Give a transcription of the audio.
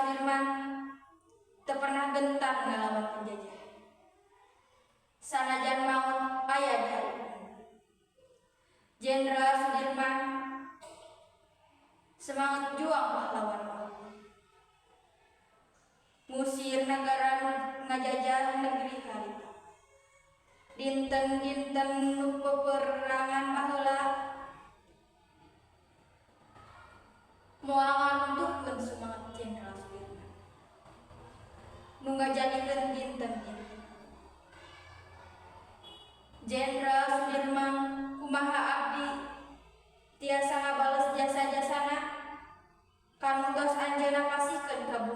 Sudirman teu pernah gentar ngalawan penjajah. Sanajan maut aya di hareupeun. Jenderal Sudirman semangat juang pahlawan mah. Ngusir nagara nu ngajajah negeri harita. Dinten-dinten nu peperangan baheula moal ngaruntuhkeun semangat Jenderal Sudirman. Nu ngajadikeun dinten-dinten. Jenderal Sudirman, kumaha abdi tiasa ngabales jasa-jasana kanu tos anjeunna pasihkeun ka bumi?